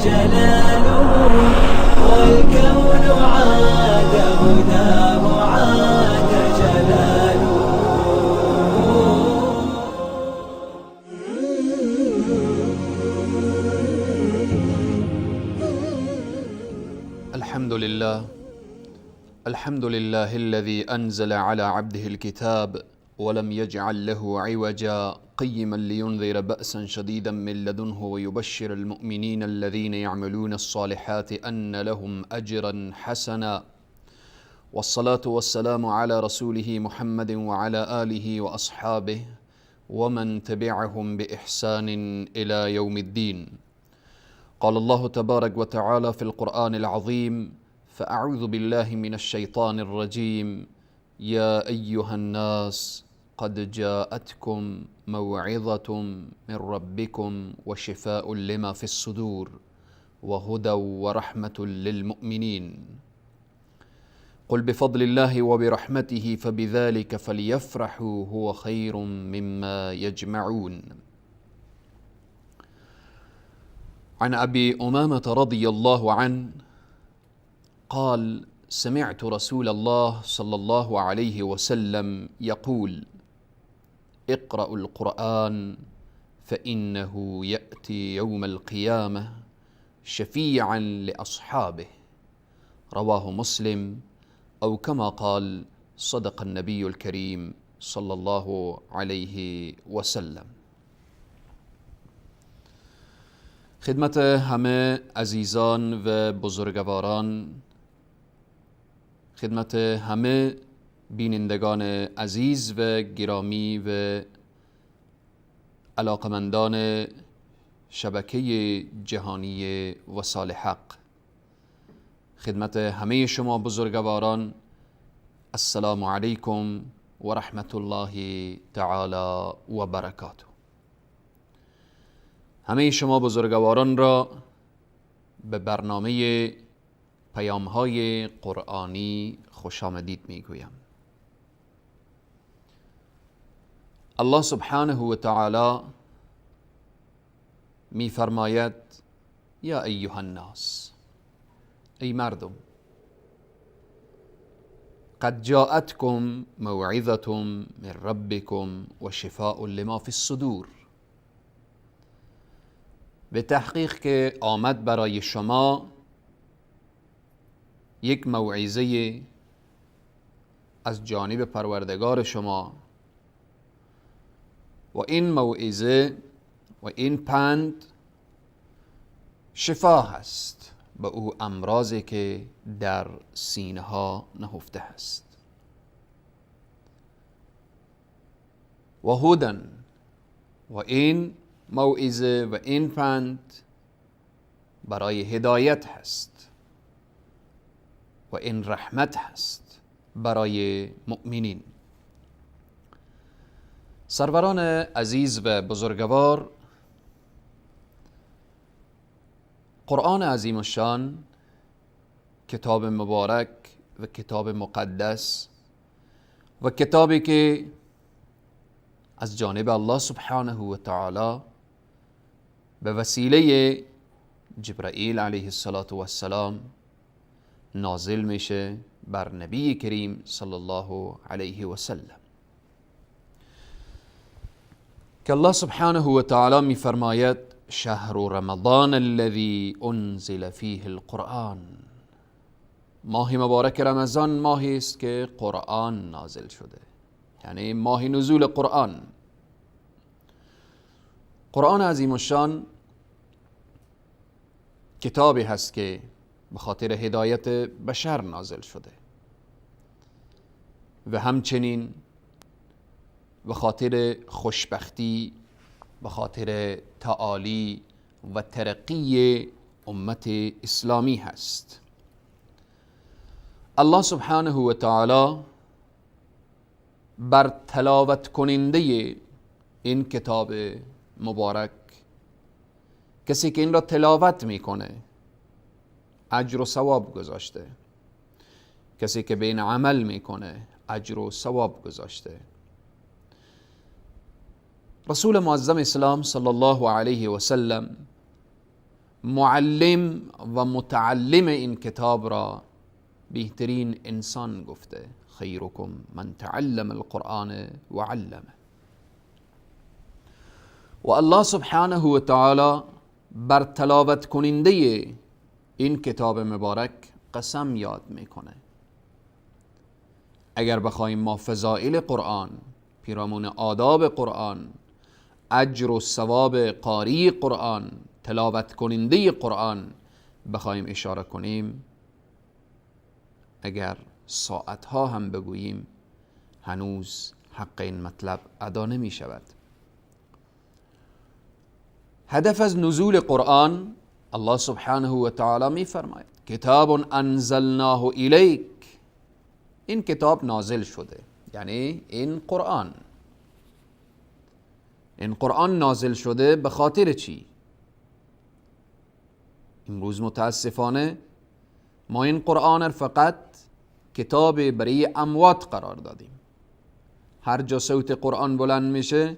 جلاله، والكون عاد هداه عاد جلاله. الحمد لله، الحمد لله الذي أنزل على عبده الكتاب ولم يجعل له عوجا، قيما لينذر بأسا شديدا من لدنه ويبشر المؤمنين الذين يعملون الصالحات أن لهم أجرا حسنا، والصلاة والسلام على رسوله محمد وعلى آله وأصحابه ومن تبعهم بإحسان إلى يوم الدين. قال الله تبارك وتعالى في القرآن العظيم: فأعوذ بالله من الشيطان الرجيم، يا أيها الناس قد جاءتكم موعظة من ربكم وشفاء لما في الصدور وهدى ورحمة للمؤمنين. قل بفضل الله وبرحمته فبذلك فليفرحوا هو خير مما يجمعون. عن أبي أمامة رضي الله عنه قال: سمعت رسول الله صلى الله عليه وسلم يقول: اقرأوا القرآن فإنه يأتي يوم القيامة شفيعا لأصحابه. رواه مسلم، أو كما قال: صدق النبي الكريم صلى الله عليه وسلم. خدمت همه عزیزان و بزرگواران، خدمت همه بینندگان عزیز و گرامی و علاقمندان شبکه جهانی وصال حق، خدمت همه شما بزرگواران، السلام علیکم و رحمت الله تعالی و برکاته. همه شما بزرگواران را به برنامه پیام‌های قرآنی خوش آمدید میگویم. الله سبحانه و تعالی میفرماید: یا ایها الناس، ای مردم، قد جاءتکم موعظة من ربکم و شفاء لما فی الصدور. به تحقیق که آمد برای شما یک موعظه از جانب پروردگار شما، و این موعظه و این پند شفا هست به او امراضی که در سینه ها نهفته هست، و هدن، و این موعظه و این پند برای هدایت هست و این رحمت هست برای مؤمنین. سروران عزیز و بزرگوار، قرآن عظیم الشان، کتاب مبارک و کتاب مقدس و کتابی که از جانب الله سبحانه و تعالی به وسیله جبرائیل علیه السلام نازل میشه بر نبی کریم صلی الله علیه و سلم، که الله سبحانه و تعالی میفرماید: شهر رمضان الذي انزل فیه القرآن. ماه مبارک رمضان ماهی است که قرآن نازل شده، یعنی ماه نزول قرآن. قرآن عظیم الشان کتابی هست که به خاطر هدایت بشر نازل شده و همچنین به خاطر خوشبختی، به خاطر تعالی و ترقی امت اسلامی هست. الله سبحانه و تعالی بر تلاوت کننده این کتاب مبارک، کسی که این را تلاوت میکنه، اجر و ثواب گذاشته. کسی که به این عمل میکنه اجر و ثواب گذاشته. رسول معظم اسلام صلی الله علیه و سلم معلم و متعلم این کتاب را بهترین انسان گفته، خیرکم من تعلم القرآن و علمه. و الله سبحانه و تعالی بر تلاوت کننده این کتاب مبارک قسم یاد میکنه. اگر بخوایم ما فضائل قرآن، پیرامون آداب قرآن، اجر و ثواب قاری قرآن، تلاوت کننده قرآن بخوایم اشاره کنیم، اگر ساعتها هم بگوییم هنوز حق این مطلب ادا نمی شود. هدف از نزول قرآن، الله سبحانه و تعالی می فرماید کتاب انزلناه الیک، این کتاب نازل شده، یعنی این قرآن، این قرآن نازل شده به خاطر چی؟ امروز متاسفانه ما این قرآن فقط کتاب برای اموات قرار دادیم. هر جا صوت قرآن بلند میشه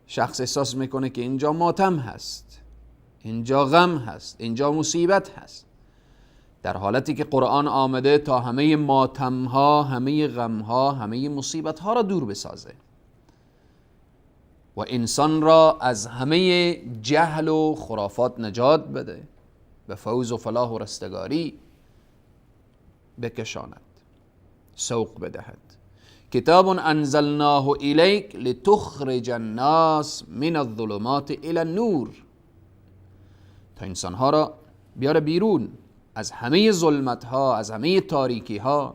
شخص احساس میکنه که اینجا ماتم هست، اینجا غم هست، اینجا مصیبت هست، در حالتی که قرآن آمده تا همه ماتمها، همه غمها، همه مصیبتها را دور بسازه و انسان را از همه جهل و خرافات نجات بده، به فوز و فلاح و رستگاری بکشاند، سوق بدهد. کتاب انزلناه الیک لتخرج الناس من الظلمات الی النور، تا انسانها را بیاره بیرون از همه ظلمت ها، از همه تاریکی ها،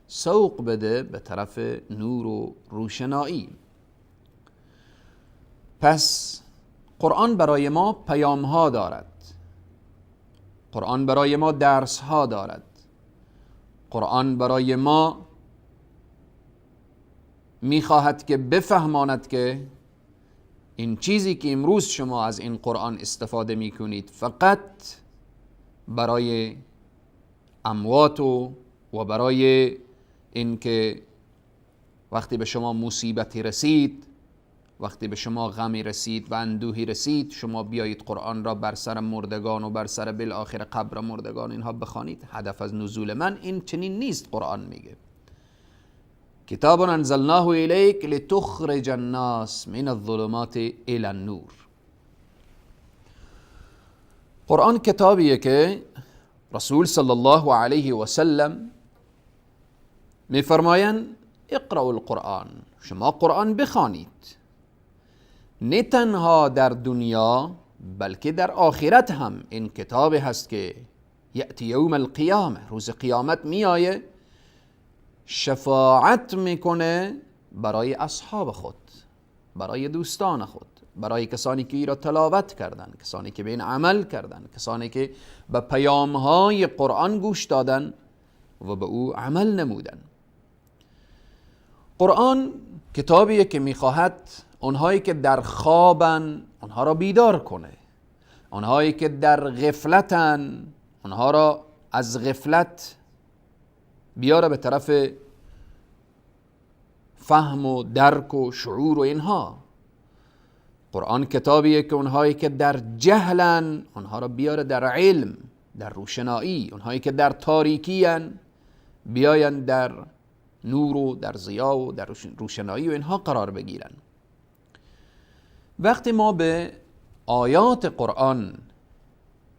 سوق بده به طرف نور و روشنایی. پس قرآن برای ما پیام ها دارد، قرآن برای ما درس ها دارد، قرآن برای ما میخواهد که بفهماند که این چیزی که امروز شما از این قرآن استفاده میکنید فقط برای اموات و برای اینکه وقتی به شما مصیبتی رسید، وقتی به شما غمی رسید و اندوهی رسید، شما بیایید قرآن را بر سر مردگان و بر سر بالآخر قبر مردگان اینها بخوانید. هدف از نزول من این چنین نیست. قرآن میگه کتاب انزلناه الیک لتخرج الناس من الظلمات الی النور. قرآن کتابیه که رسول صلی الله علیه و سلم میفرمایند اقرأوا القرآن، شما قرآن بخوانید، نه تنها در دنیا بلکه در آخرت هم. این کتاب هست که یأتی یوم القیامه، روز قیامت میآیه شفاعت میکنه برای اصحاب خود، برای دوستان خود، برای کسانی که ای را تلاوت کردن، کسانی که به این عمل کردن، کسانی که به پیامهای قرآن گوش دادن و به او عمل نمودن. قرآن کتابیه که میخواهد اونهایی که در خوابن اونها را بیدار کنه، اونهایی که در غفلتن اونها را از غفلت بیاره به طرف فهم و درک و شعور و اینها. قرآن کتابیه که اونهایی که در جهلن اونها را بیاره در علم، در روشنایی، اونهایی که در تاریکی‌ان بیاین در نور و در ضیا و در روشنایی و اینها قرار بگیرن. وقتی ما به آیات قرآن،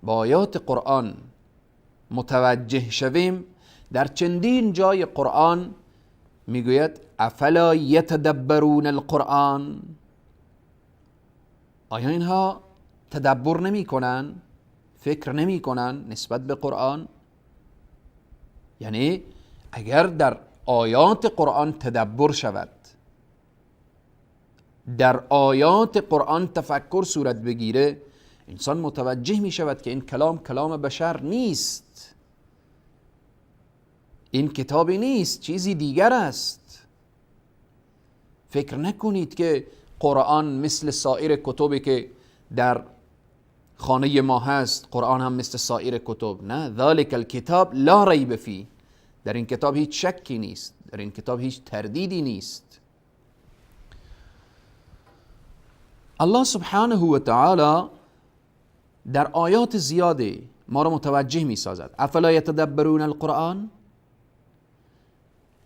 با آیات قرآن متوجه شویم، در چندین جای قرآن میگوید افلا یتدبرون القرآن، آیا اینها تدبر نمی کنن، فکر نمی کنن نسبت به قرآن؟ یعنی اگر در آیات قرآن تدبر شود، در آیات قرآن تفکر صورت بگیره، انسان متوجه می شود که این کلام کلام بشر نیست، این کتابی نیست، چیزی دیگر است. فکر نکنید که قرآن مثل سایر کتبی که در خانه ما هست، قرآن هم مثل سایر کتب. نه، ذلک الکتاب لا ریب فیه، در این کتاب هیچ شکی نیست، در این کتاب هیچ تردیدی نیست. الله سبحانه و تعالی در آیات زیاده ما را متوجه می سازد. افلا یتدبرون القرآن،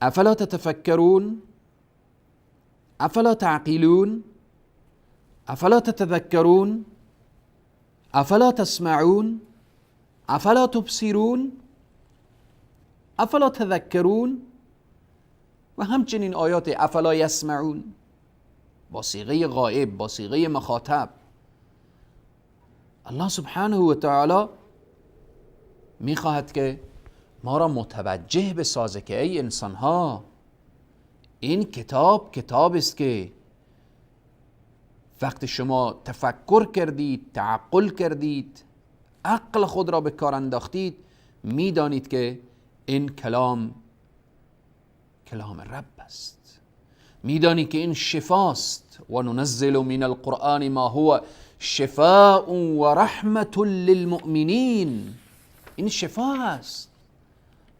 افلا تتفکرون، افلا تعقلون، افلا تتذکرون، افلا تسمعون، افلا تبصرون، افلا تذکرون، و همچنین آیات افلا یسمعون با صیغه غائب، با صیغه مخاطب. الله سبحانه و تعالی میخواهد که ما را متوجه بسازه که ای انسانها، این کتاب کتاب است که وقتی شما تفکر کردید، تعقل کردید، عقل خود را به کار انداختید، میدانید که این کلام کلام رب است، میدانی که این شفاست. و ننزل من القرآن ما هو شفاء و رحمة للمؤمنین. این شفا است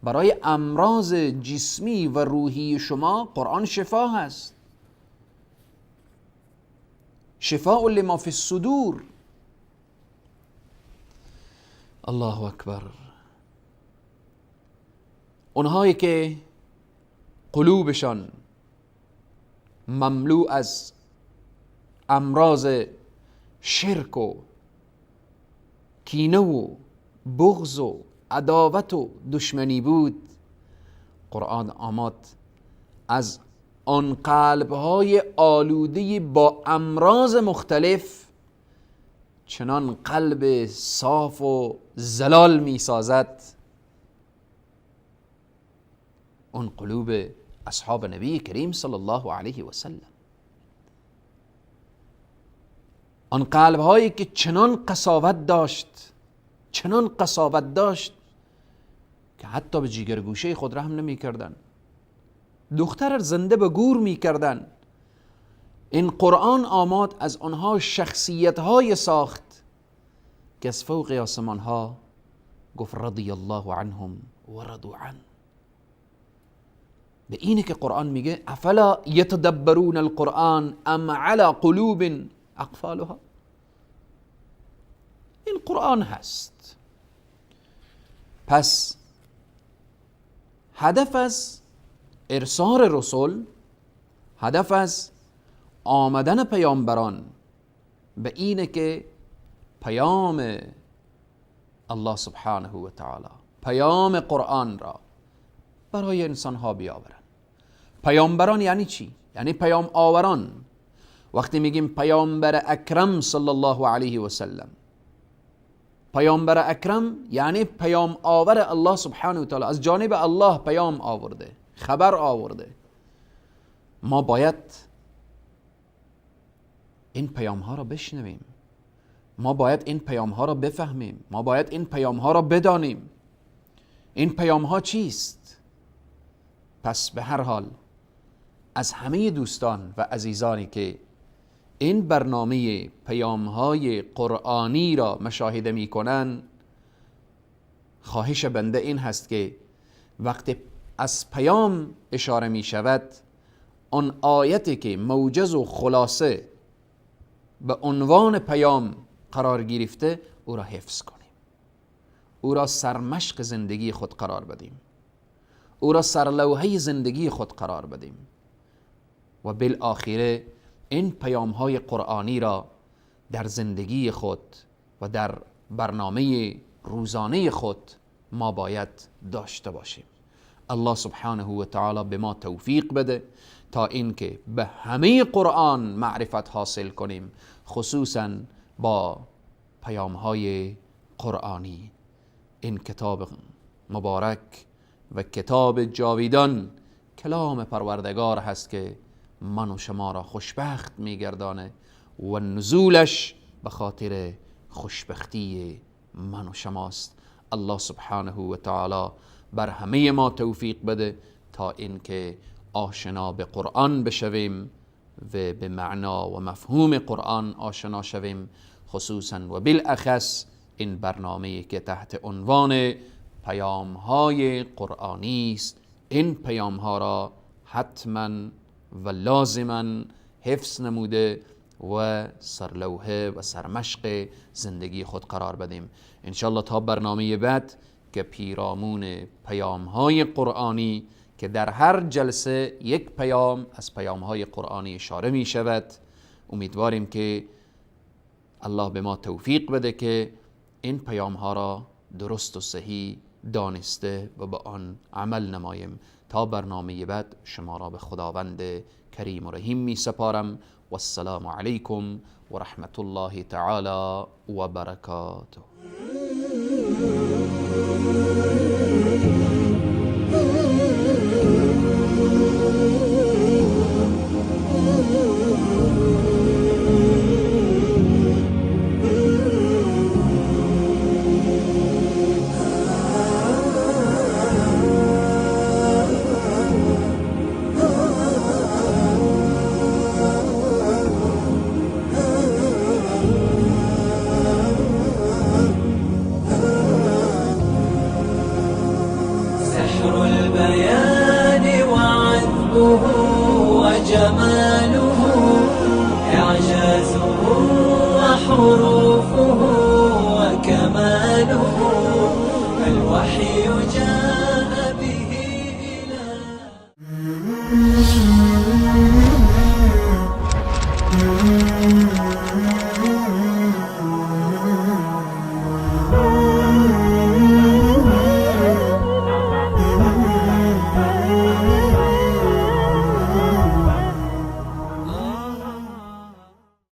برای امراض جسمی و روحی شما. قرآن شفا هست، شفاء لما فی الصدور. الله اکبر. اونهایی که قلوبشان مملو از امراض شرک و کینه و بغض و عداوت و دشمنی بود، قرآن آمد از آن قلبهای آلوده با امراض مختلف چنان قلب صاف و زلال می سازد. اون قلوب اصحاب نبی کریم صلی الله علیه و سلم، آن قلب هایی که چنان قساوت داشت، چنان قساوت داشت که حتی به جیگرگوشه خود رحم نمی کردن، دختر زنده به گور می کردن. این قرآن آمد از آنها شخصیت های ساخت که از فوق آسمان ها گفت رضی الله عنهم و رضوا عنه. به اینه که قرآن میگه افلا یتدبرون القرآن ام علی قلوب اقفالها. این قرآن هست. پس هدف از ارسال رسول، هدف از آمدن پیامبران به اینه که پیام الله سبحانه و تعالی، پیام قرآن را برای انسان ها بیاورن. پیامبران یعنی چی؟ یعنی پیام آوران. وقتی میگیم پیامبر اکرم صلی الله علیه و سلم، پیامبر اکرم یعنی پیام آور الله سبحانه و تعالی، از جانب الله پیام آورده، خبر آورده. ما باید این پیام ها را بشنویم، ما باید این پیام ها را بفهمیم، ما باید این پیام ها را بدانیم. این پیام ها چیست؟ پس به هر حال از همه دوستان و عزیزانی که این برنامه پیام های قرآنی را مشاهده می کنن، خواهش بنده این هست که وقتی از پیام اشاره می شود، آن آیتی که موجز و خلاصه به عنوان پیام قرار گرفته او را حفظ کنیم، او را سرمشق زندگی خود قرار بدیم، او را سرلوحه زندگی خود قرار بدیم و بالآخره این پیام های قرآنی را در زندگی خود و در برنامه روزانه خود ما باید داشته باشیم. الله سبحانه و تعالی به ما توفیق بده تا اینکه به همه قرآن معرفت حاصل کنیم، خصوصا با پیام های قرآنی. این کتاب مبارک و کتاب جاویدان کلام پروردگار هست که من و شما را خوشبخت میگردانه و نزولش به خاطر خوشبختی من و شماست. الله سبحانه و تعالی بر همه ما توفیق بده تا اینکه آشنا به قرآن بشویم و به معنا و مفهوم قرآن آشنا شویم، خصوصا و بالاخص این برنامه که تحت عنوان پیام های قرآنی است. این پیام ها را حتما و لازما حفظ نموده و سرلوحه و سرمشق زندگی خود قرار بدیم. انشالله تا برنامه بعد که پیرامون پیام های قرآنی که در هر جلسه یک پیام از پیام های قرآنی اشاره می شود، امیدواریم که الله به ما توفیق بده که این پیام ها را درست و صحیح دانسته و به آن عمل نماییم. تا برنامه بعد شما را به خداوند کریم و رحیم می سپارم. والسلام علیکم و رحمت الله تعالی و برکاته. وجماله إعجازه وحروفه.